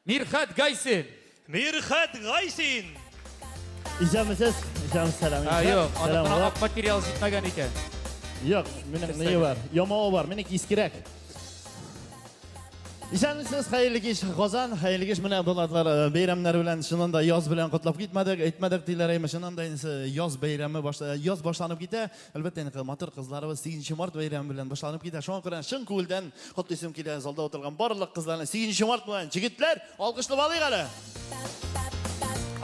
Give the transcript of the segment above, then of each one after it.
Мирхәт Гайсин. Мирхәт Гайсин. Исәнмесез, исәнмесез, сәлам. А, юк, аныкына ак материал җитмәгән икән. Юк, минем ние бар, ямавы бар, минеке искерәк. Исәнмесез, хәерле кич, Казан, хәерле кич. Менә булатлар э, бәйрәмнәр белән чыннан да яз белән котлап китмәдек, әйтмәдек диләр, әйме чыннан да инде яз бәйрәме баш, э, яз башланып китә. Әлбәттә, инде матур кызларыбыз 8 март бәйрәме белән башланып китә. Шуңа күрә чын күңелдән котлыйсым килә залда утырган барлык кызларны 8 март белән. Җегетләр, алкышлап алыйк әле.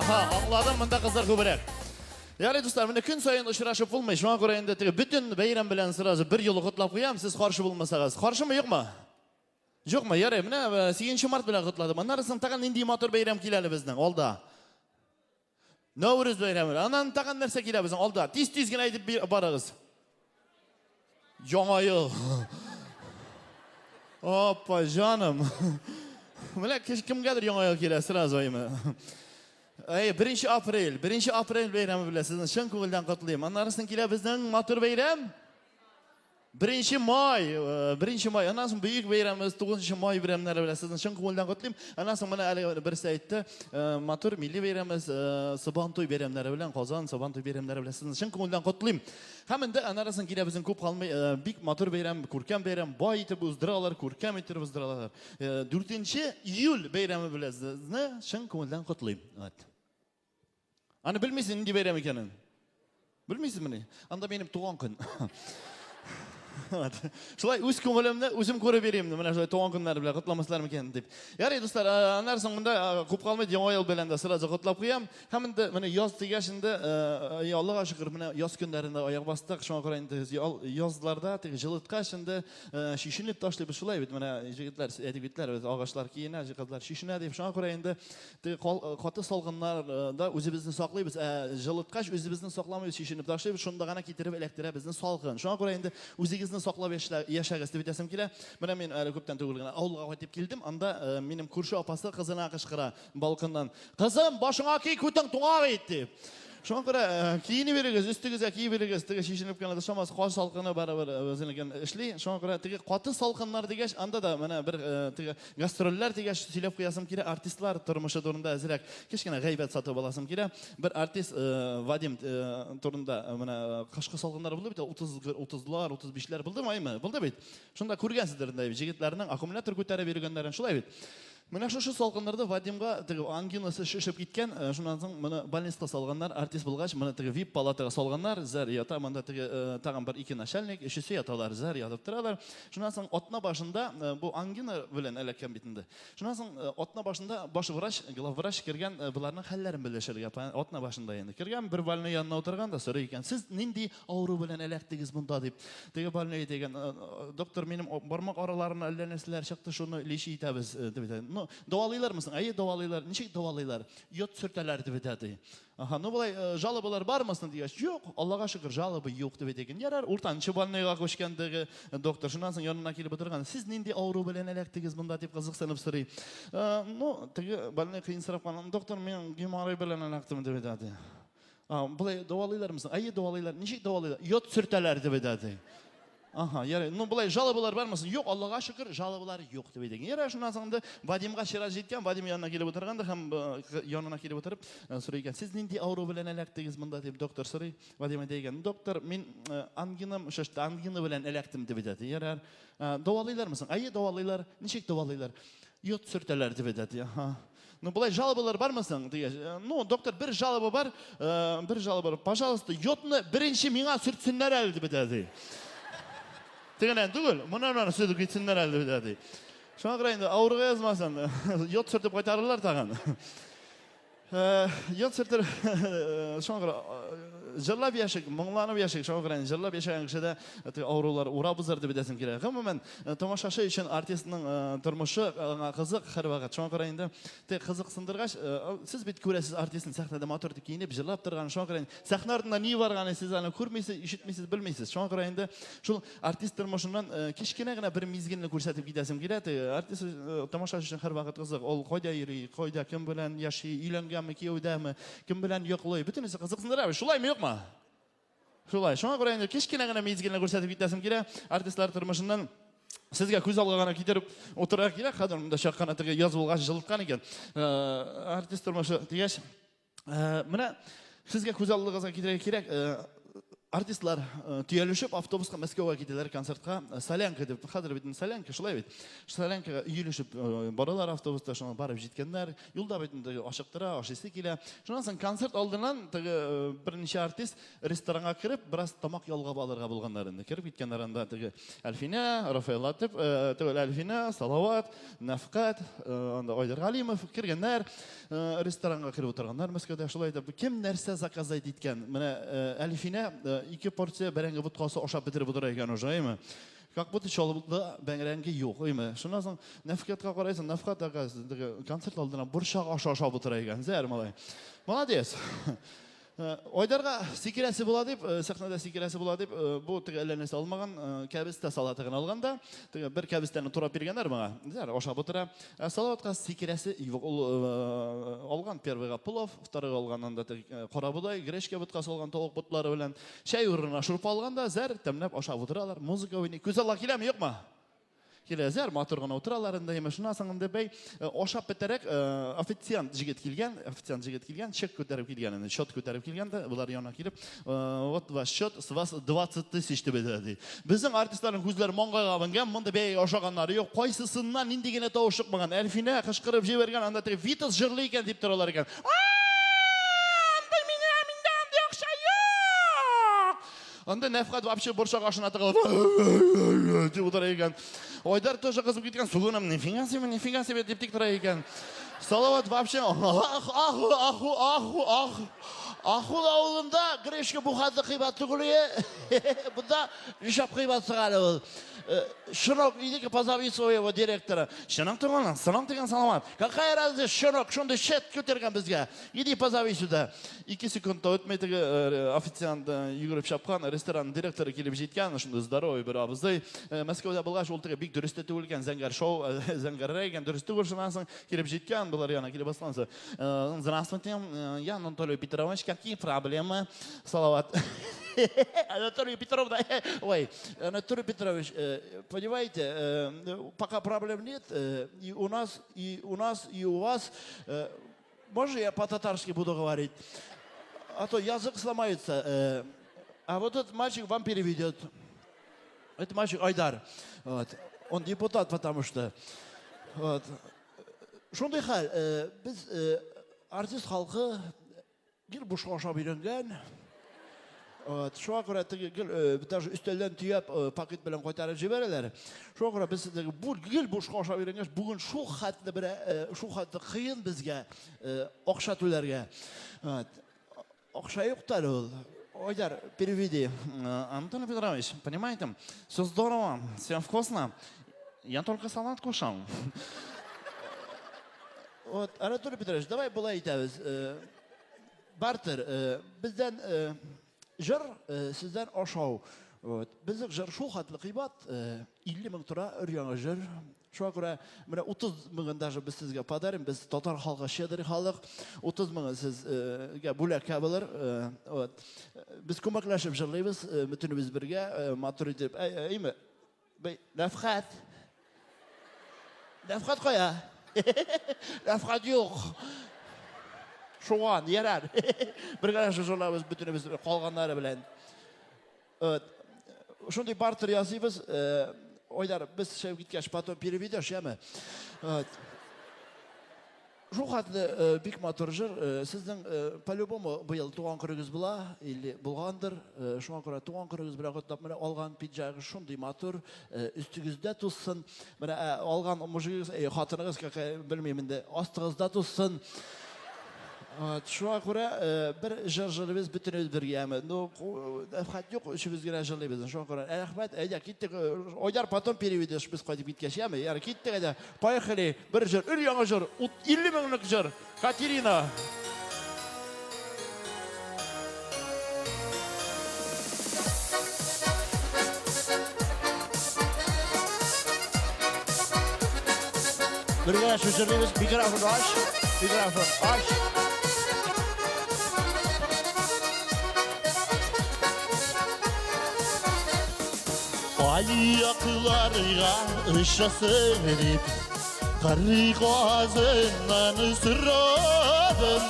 Аһа, аңладым, монда кызлар күбрәк. Ярый, дуслар, менә көн саен очрашып булмый. Шуңа күрә инде теге бөтен бәйрәм белән сразу бер юлы котлап куям, сез каршы булмасагыз. Каршымы, юкмы? Юкмы? Ярый, менә 8 март белән котладым. Аннары соң тагын нинди матур бәйрәм килә әле безнең алда? Нәүрүз бәйрәме. Аннан тагын нәрсә килә безнең алда? Тиз-тиз генә әйтеп барыгыз. Яңа ел. Опа, җаным. Менә кемгәдер яңа ел килә сразу әйме. Әй, 1 апрель, 1 апрель бәйрәме белән сезне чын күңелдән котлыйм. Аннары килә безнең матур бәйрәм. Беренче май, э, беренче май. Аннан соң бөек бәйрәмебез 9 май бәйрәмнәре белән сезне чын күңелдән котлыйм. Аннан соң менә әле берсе әйтте, э, матур милли бәйрәмебез э, Сабантуй бәйрәмнәре белән, Казан Сабантуй бәйрәмнәре белән сезне чын күңелдән котлыйм. Һәм инде аннан соң килә безнең күп калмый бик матур бәйрәм, күркәм бәйрәм, бай итеп уздыралар, күркәм итеп уздыралар. 4 июль бәйрәме белән сезне чын күңелдән котлыйм. Вот. Аны белмисең нинди бәйрәм икәнен? Белмисезмени? Анда минем туган көн. Шулай үз күңелемне үзем күреп йөрим. Менә шулай туган көннәре белән котламаслар микән дип. Ярый, дуслар, аннан соң монда күп калмый, Яңа ел белән дә сразу котлап куям. Һәм инде менә яз дигәч инде, Аллага шөкер, менә яз көннәрендә аяк бастык. Шуңа күрә инде язларда теге җылыткач инде чишенеп ташлыйбыз шулай бит. Менә җегетләр, әйтеп киттеләр, без агачлар киенә, кызлар чишенә дип. Шуңа күрә инде Теге каты салкыннарда үзебезне саклыйбыз, ә җылыткач үзебезне сакламыйбыз, чишенеп ташлыйбыз, шунда гына китереп эләктерә безне салкын. Шуңа күрә инде үзегезне саклап яшәгез дип әйтәсем килә. Менә мин әле күптән түгел генә авылга кайтып килдем, анда минем күрше апасы кызына кычкыра балконнан: "Кызым, башыңа ки, күтең туңа бит!" дип. Шуңа күрә киенеп йөрегез, өстегезгә киеп йөрегез, теге чишенеп кенә ташламас, кар салкыны барыбер үзенекен эшли. Шуңа күрә теге каты салкыннар дигәч, анда да менә бер теге гастрольләр дигәч сөйләп куясым килә, артистлар тормышы турында әзрәк кечкенә гайбәт сатып аласым килә. Бер артист Вадим турында менә кышкы салкыннар булды бит, 30 30лар, 35ләр булдымы, әйме? Булды бит. Шунда күргәнсездер инде җегетләрнең аккумулятор күтәреп йөргәннәрен, шулай бит. Менә шушы салкыннарда Вадимга теге ангинасы шешеп киткән, э, шуннан соң моны больницага салганнар, артист булгач, моны теге вип палатага салганнар, зәр ята, монда теге э, тагын бер ике начальник, өчесе яталар, зәр ятып торалар. Шуннан соң атна башында э, бу ангина белән эләккән бит инде. Шуннан соң атна башында баш врач, главврач кергән боларның хәлләрен белешергә, атна башында инде. Кергән бер больной янына утырган да сорый икән, сез нинди авыру белән эләктегез монда дип. Теге больной әйтә икән, «Э, э, доктор, минем бармак араларына әллә нәрсәләр чыкты, шуны лечи итәбез, э, дип әйтә. Ну, дәвалыйлармы соң? Әйе, дәвалыйлар. Ничек дәвалыйлар? Йод сөртәләр, дип әйтә ди. Аха, ну болай жалобалар бармы соң дигәч, юк, Аллага шөкер, жалоба юк, дип әйтә икән. Ярар, уртанчы больнойга күчкән теге доктор. Шуннан соң янына килеп утырган. Сез нинди авыру белән эләктегез монда дип кызыксынып сорый. Ну, теге больной кыенсырап калган. Доктор, мин геморрой белән эләктем, дип әйтә ди. А, болай дәвалыйлармы соң? Әйе, дәвалыйлар. Ничек дәвалыйлар? Йод сөртәләр дип әйтә ди. Аһа, ярый. Ну, болай жалобалар бармы соң? Юк, Аллага шөкер, жалобалар юк дип әйтә. Ярар, шуннан соң инде Вадимга чират җиткән, Вадим янына килеп утырган да һәм э, янына килеп утырып э, сорый икән, сез нинди авыру белән эләктегез монда дип доктор сорый. Вадим әйтә икән, доктор, мин э, ангинам шеште, ангина белән эләктем дип әйтә. Ярар. Дәвалыйлармы соң? Әйе, дәвалыйлар. Ничек дәвалыйлар? Йод сөртәләр дип әйтә. Аһа. Ну, болай жалобалар бармы соң? Дигәч, «Э, ну, доктор, бер жалоба бар, э, бер жалоба бар. Пожалуйста, йодны беренче миңа сөртсеннәр әле дип әйтә ди. Тегеннән түгел, моннан аны сөртеп китсеннәр әле дип әйтә ди. Шуңа күрә инде авырга язмасын, йод сөртеп кайтарырлар тагын. Э, йод сөртер, шуңа күрә җырлап яшик, моңланып яшик, шуңа күрә җырлап яшәгән кешедә теге авырулар урап узар дип әйтәсем килә. Гомумән, тамашачы өчен артистның тормышы аңа кызык һәрвакыт. Шуңа күрә инде теге кызыксындыргач, сез бит күрәсез артистны сәхнәдә матур итеп киенеп, җырлап торган. Шуңа күрә сәхнә артында ни барганын сез аны күрмисез, ишетмисез, белмисез. Шуңа күрә инде шул артист тормышыннан кечкенә генә бер мизгелне күрсәтеп китәсем килә. Теге артист тамашачы өчен һәрвакыт кызык. Ул кайда йөри, кайда, кем белән яши, өйләнгәнме, кияүдәме, кем белән йоклый. Бөтенесе кызыксындыра бит. Шулаймы, юкмы? Шулай. Шуңа күрә инде кечкенә генә мизгелне күрсәтеп китәсем килә артистлар тормышыннан. Сезгә күз алга гына китереп утырырга кирәк, хәзер монда чак кына теге яз булгач җылыткан икән. Артист тормышы дигәч, менә сезгә күз алдыгызга китерергә кирәк, артистлар төялешеп автобуска Мәскәүгә китәләр концертка, Солянка дип, хәзер бит Солянка, шулай бит. Солянкага өелешеп баралар автобуста, шуңа барып җиткәннәр. Юлда бит инде ашыктыра, ашыйсы килә. Шуннан соң концерт алдыннан теге берничә артист ресторанга кереп, бераз тамак ялгап алырга булганнар инде. Кереп киткәннәр анда теге Әлфинә, Рафаэль Латып, түгел Әлфинә, Салават, Нәфкать, анда Айдар Галимов кергәннәр, ресторанга кереп утырганнар Мәскәүдә. Шулай итеп, кем нәрсә заказать иткән? Менә Әлфинә ике порция бәрәңге боткасы ашап бетереп утыра икән уже, әйме? Как будто чалбында бәрәңге юк, әйме? Шуннан соң Нәфкатка карайсың, Нәфкат теге концерт алдыннан борчак ашы ашап утыра икән. Зәр малай. Молодец. Айдарга сикерәсе була дип, сәхнәдә сикерәсе була дип, бу теге әллә нәрсә алмаган, кәбестә салаты гына алган да, теге бер кәбестәне турап биргәннәр моңа. Зәр ашап утыра. Ә Салаватка сикерәсе юк. Ул алган первыйга плов, второйга алган анда теге карабодай, гречка боткасы алган тавык ботлары белән. Чәй урынына шурпа алган да, зәр тәмләп ашап утыралар, музыка уйный. Күз алга киләме, юкмы? Киләзәр, матур гына утыралар инде, имеш. Шуннан соң инде бәй, ашап бетерәк, официант җегет килгән, официант җегет килгән, чек күтәреп килгән инде, счет күтәреп килгән дә, болар янына килеп, вот ваш счет, с вас 20 тысяч дип әйтә ди. Безнең артистларның күзләре маңгайга менгән, монда бәй ашаганнары юк, кайсысыннан нинди генә тавыш чыкмаган. Әлфинә кычкырып җибәргән, анда теге Витас җырлый икән дип торалар икән. Андый мине, миндә андый акча юк! Анда Нәфкать вообще борчак ашына тыгылып дип утыра икән. Айдар тоже кызып киткән, сугынам, нифига себе, нифига себе дип тик тора икән. Салават вообще ах, ах, ах, ах, ах. Ахул авылында гречка бу хәтле кыйбат түгел ие. Бунда нишләп кыйбат соң әле ул? Щенок, иди-ка позови своего директора. Щенок түгел, сынок дигән Салават. Какая разница, щенок, шундый шет күтәргән безгә. Иди позови сюда. Ике секунд та үтмей теге официант йөгереп чапкан, ресторан директоры килеп җиткән, шундый здоровый бер абзый. Мәскәүдә булгач, ул теге бик дөрес тә түгел икән, зәңгәр шоу, зәңгәррәк икән, дөрес түгел. Шуннан соң килеп җиткән, болар янына килеп баскан. Здравствуйте, я Анатолий Петрович, какие проблемы? Салават. Анатолий Петровна, ой, Анатолий Петрович, понимаете, пока проблем нет, и у нас, и у нас, и у вас. Можно я по-татарски буду говорить? А то язык сломается. А вот этот мальчик вам переведет. Это мальчик Айдар. Вот. Он депутат, потому что. Вот. Шундый хәл, без артист халкы гел бушка ашап өйрәнгән. Вот. Шуңа күрә теге гел даже өстәлдән төяп пакет белән кайтарып җибәрәләр. Шуңа күрә без теге бу гел бушка ашап өйрәнгәч, бүген шул хәтле бер шул хәтле кыен безгә акча түләргә. Вот. Акча юк та әле ул. Айдар, переведи. Антон Петрович, понимаете, все здорово, все вкусно. Я только салат кушал. Вот, Анатолий Петрович, давай болай итәбез. Бартер, бездән җыр, сездән ашау. Вот. Безнең җыр шул хәтле кыйбат, 50 мең тора өр-яңа җыр. Шуңа күрә менә 30 меңен даже без сезгә подарим. Без татар халкы щедрый халык. 30 меңе сезгә бүләккә булыр. Вот. Без күмәкләшеп җырлыйбыз, бөтенебез бергә, матур итеп. Әйме? Бәй, Рәфхәт. Рәфхәт кая? Рәфхәт юк. Шуган, ярар. Бергә җырлабыз бөтенебез калганнары белән. Вот. Шундый бартер ясыйбыз. Айдар, без чыгып киткәч, потом переведешь, яме? Вот. Шул хәтле бик матур җыр. Сезнең по-любому быел туган көнегез була или булгандыр. Шуңа күрә туган көнегез белән котлап, менә алган пиджагы шундый матур, өстегездә тузсын. Менә алган мужигыгыз, хатыныгыз, какая, белмим инде, астыгызда тузсын. Шуңа күрә бер җыр җырлыйбыз бөтенебез бергә. Ну, рәхмәт юк, өчебез генә җырлыйбыз. Шуңа күрә рәхмәт, әйдә киттек. Айдар, потом переведешь, без кайтып киткәч, яме? Ярый, киттек, әйдә. Поехали. Бер җыр, өр яңа җыр, 50 меңлек җыр. Катерина. Бергә җырлыйбыз. Микрофон ач. Микрофон ач. Аякларга очасың дип, Кырый казыннан сорадым.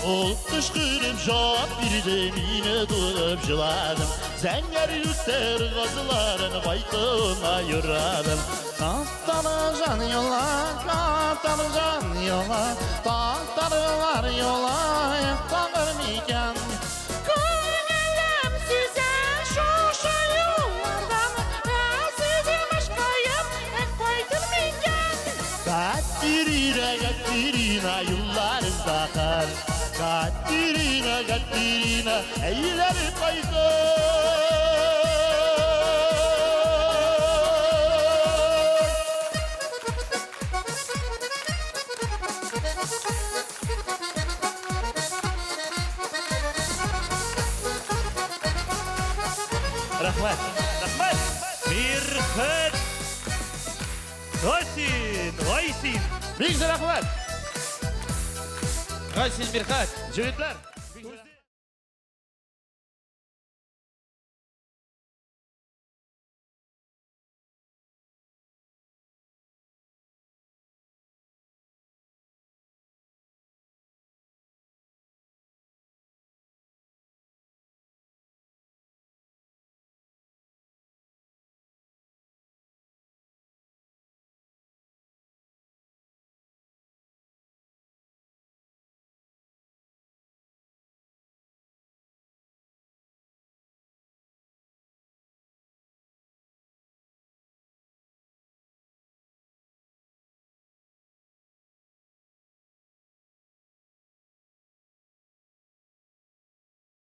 Ул кычкырып җавап бирде, мине туып җыладым. Зәңгәр үтәр газларын кайтуына юрадым. Тапталган юла, тапталган юла, тапталган юла, тагыр микән? Күңелем сизә шушы юллардан, Газизем ашкаем, кайтыр микән? Катерина, Катерина, юлларында кар. Катерина, Катерина, әйләнеп кайтыр. Рәхмәт. Рәхмәт. Мирхәт Гайсин. Гайсин. Бик зур рәхмәт. Гайсин Мирхәт. Җегетләр.